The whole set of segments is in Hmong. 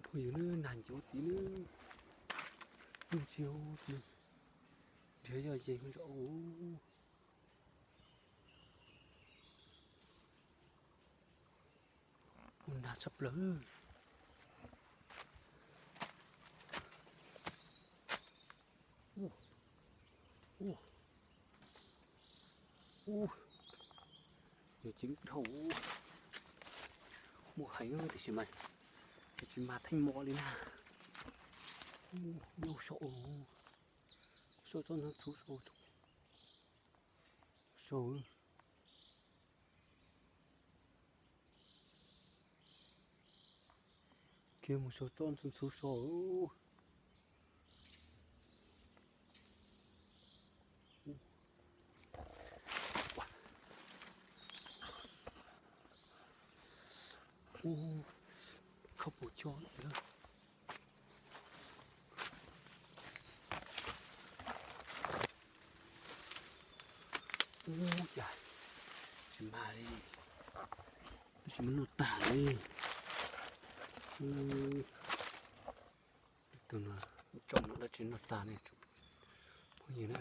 Phooj ywg, nag ncuav tid na, ntuj tsis yog, nrhiav yog yees zoo. Ua nag tshaj plaws. Ua, ua, yog ceev dhau, muaj heev tiam sis mas ces tsis mag theej mos li na. Nyob saum, saum tsob ntxhw ntxhw saud, saud. Khiav mus saum tsob ntxhw ntxhw saud. Ub, khab puas cog lawm. Ub, cas tsis mag li, dab tsi muab noj tag li. Tus no, tsoom no dab tsi noj tag li, phooj ywg na.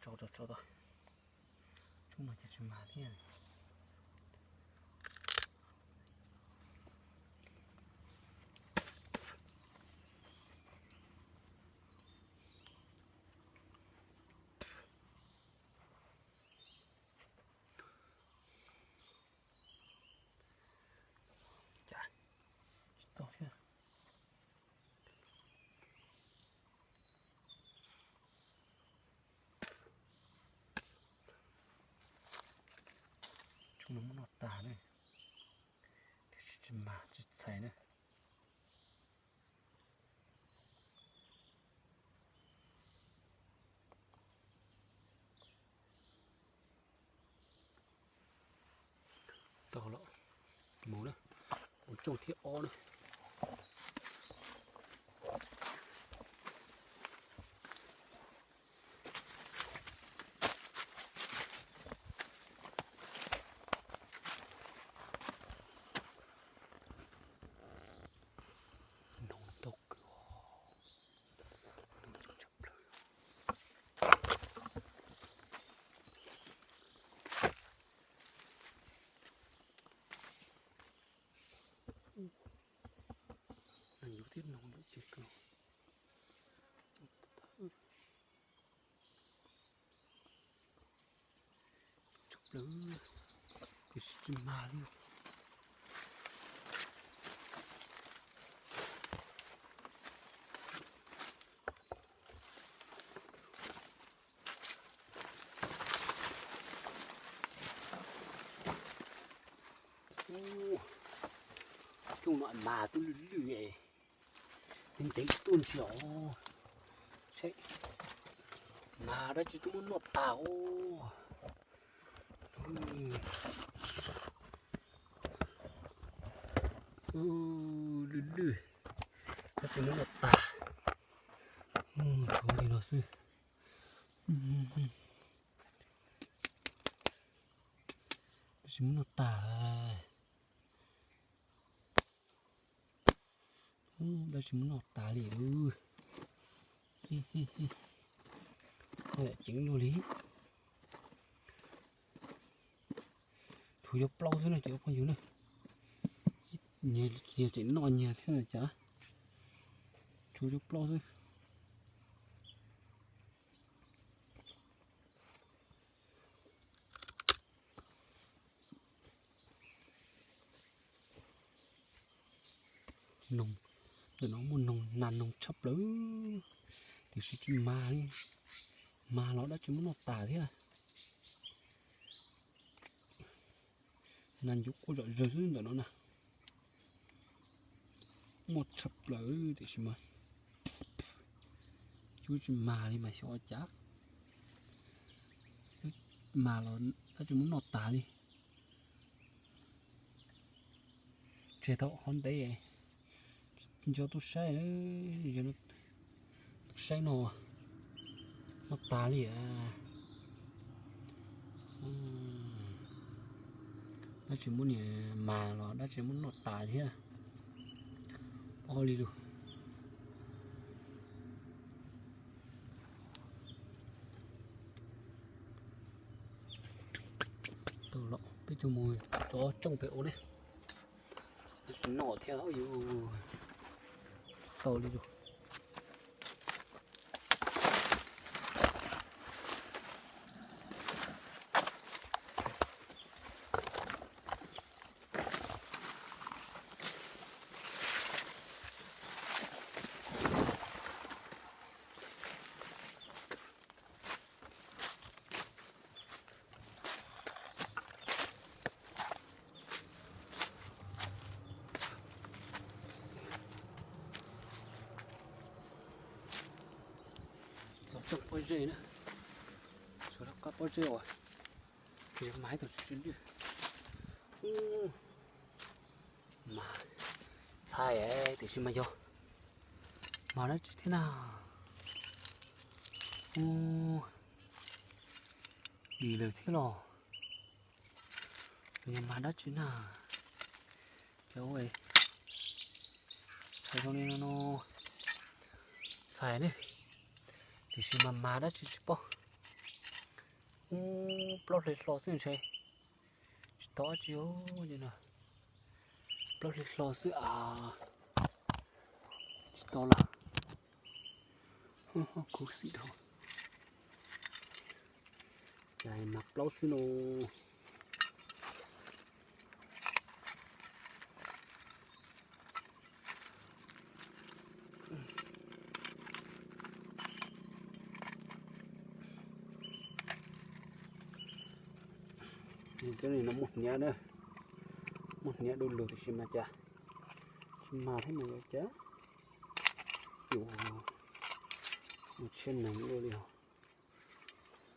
Tso tso tso, tsoom no ces tsis mag thiab. Cas tsis tau thiab. Tsoom no muab noj tag na, tiam sis tsis mag tsis txhais na. Tau lawm, mus na, mus tsoom thib ob na. Noog ntau kawg os. Nag ncuav thiab noog lawm ceev kawg. Tshaj plaws, tiam sis tsis mag li. Tsoom no mas tub lwj lwj, ntev ntev tuaj ntsia os. Saib, mas dab tsi twb muab noj tag os. Lwj lwj, dab tsi muab noj tag. Tshuav li no xwb. Dab tsi muab noj tag. Dab tsi muab noj tag li. Ceev luaj li. Tshuav yuav plaub xwb na cov phooj ywg na. Nyias tseem noj nyias thiab cas. Tshuav yuav plaub xwb. Noog, ntawm no muaj noog, nas noog tshaj plaws, tiam sis tsis mag li, mag los dab tsi muab noj tas thiab. Nas ncuav quaj zom zaws xwb ntawm no na. Muaj tshaj plaws tiam sis mas cuab tsis mag li mas xyov ua cas. Mag los dab tsi muab noj tas li. Tseg thaum qhov ntev, nco tuaj saib, tuaj saib no, noj tas li. Dab tsi muab niam mas los dab tsi muab noj tas thiab. Ob li lus. Tau los peb cov mus cov tsooj pem ua ne. Noj thiab yus tau li lus. Txog tsooj pob zeb na, txog lub qab pob zeb uas tsis mas ib tug tsis lwj. Mas txhais tiam sis mas yog mas dab tsi thiab na. Ub, dim lawm thiab los. Yog mas dab tsi na. Cov ua txhais zoo li no no, txhais ne, tiam sis mas mas dab tsi tsis paub. Ub, plaub hle hlo xwb ntshe. Tsis tau dab tsi os, plaub hle hlo xwb as. Tsis tau los. Khuv xim dhau. Cas mas plaub xwb no. Cov no muaj hniav na, muaj hniav du lug tiam sis mas cas tsis mas thiab mas yuav cas. Yus mus tshiab neeg ua li os.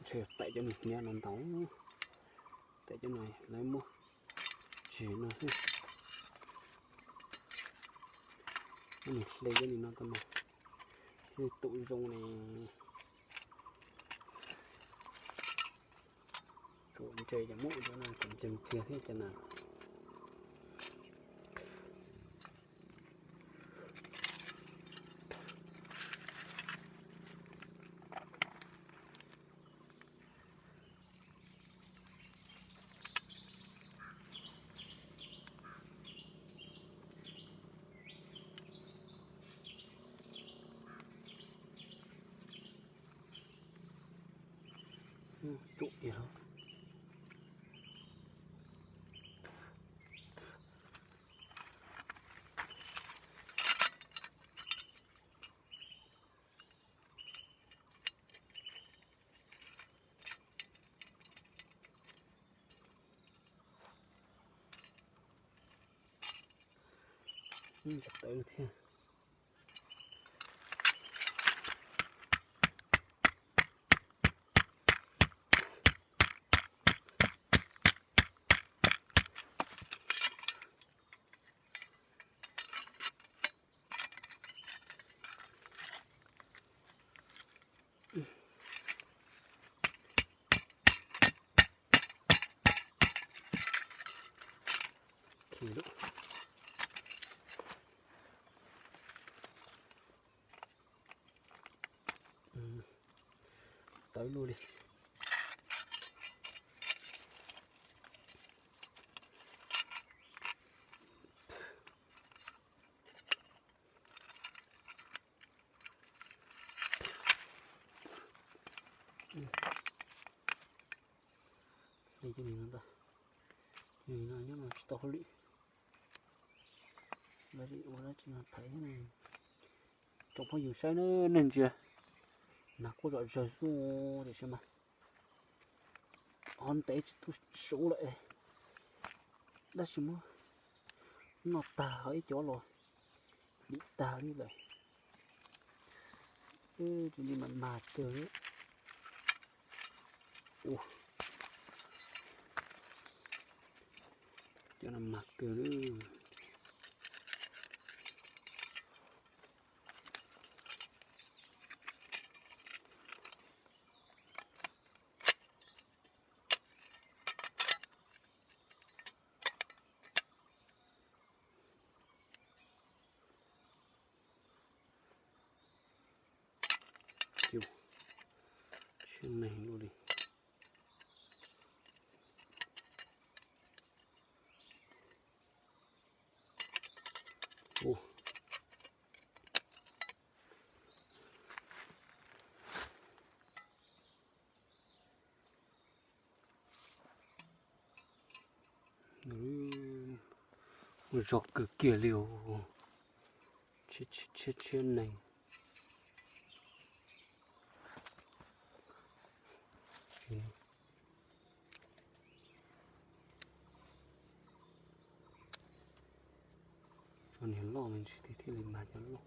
Ntshe yog tais cov niag hniav no ntau, tais cov no lawv muab tseg no xwb. Muab niag hle cov niag no tau mas thiaj li tum zoo ne. Tsuas ntse ces muab cov no tseem ntseeg kiag thiab cov na. Tsuam tiag. Tawv thiab. Tawv luaj li. Li cov nim no ntag, cov nim no nyob no tsis tau hauj lwm, lawv li ua dab tsi no thaiv thiab ne. Tsoom phooj ywg saib na, neeg ntsia mas kuj zom zaws xwb tiam sis mas ho ntev tsis tu suv lawm, tab sis muab noj tag ho ib cov los dim tag li lawm. Tus li mas mas kawg. Ua, cov no mas kawg li. Neeg lub li. Ua, mus zog kawg kiag li os. Tshiab tshiab tshiab neeg. Cov niag loj me ntsis thiaj li mag cov loj.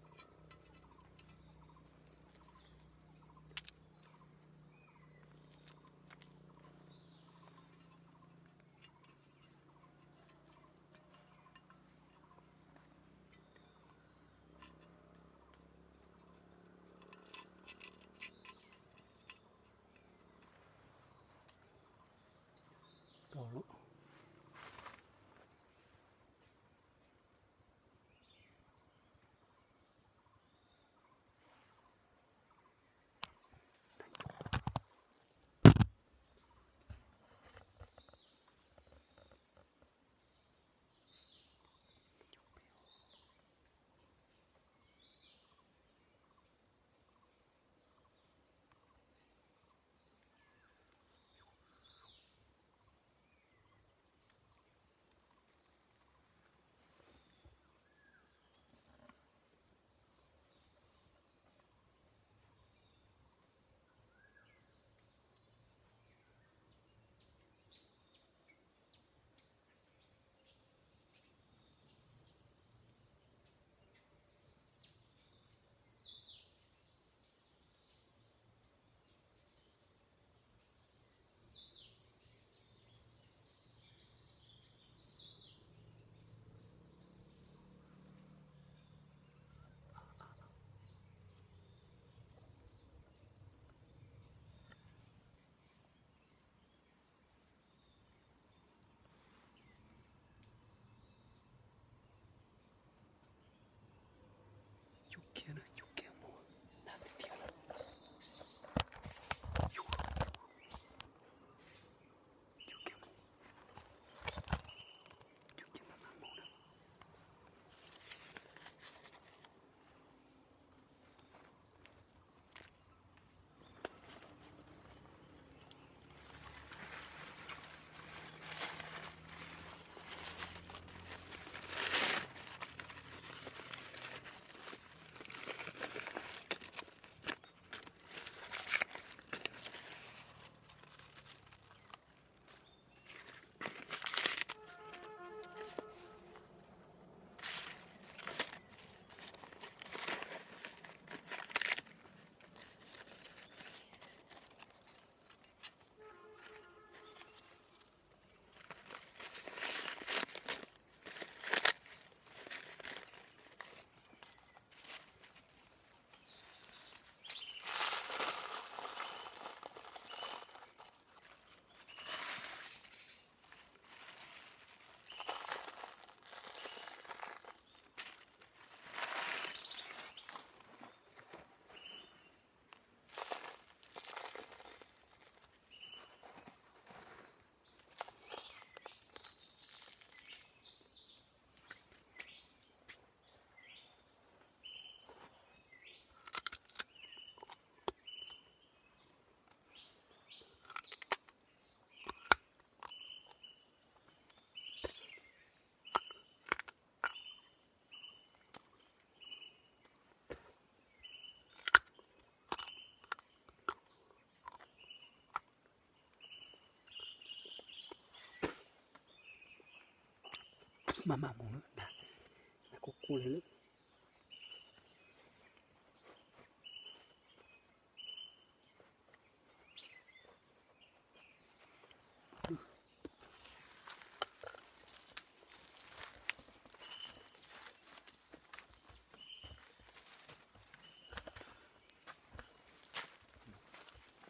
Maj mam mus lawm, dag kuj kuj li lawm.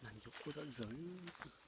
Nag ncuv kuj zom zaws li.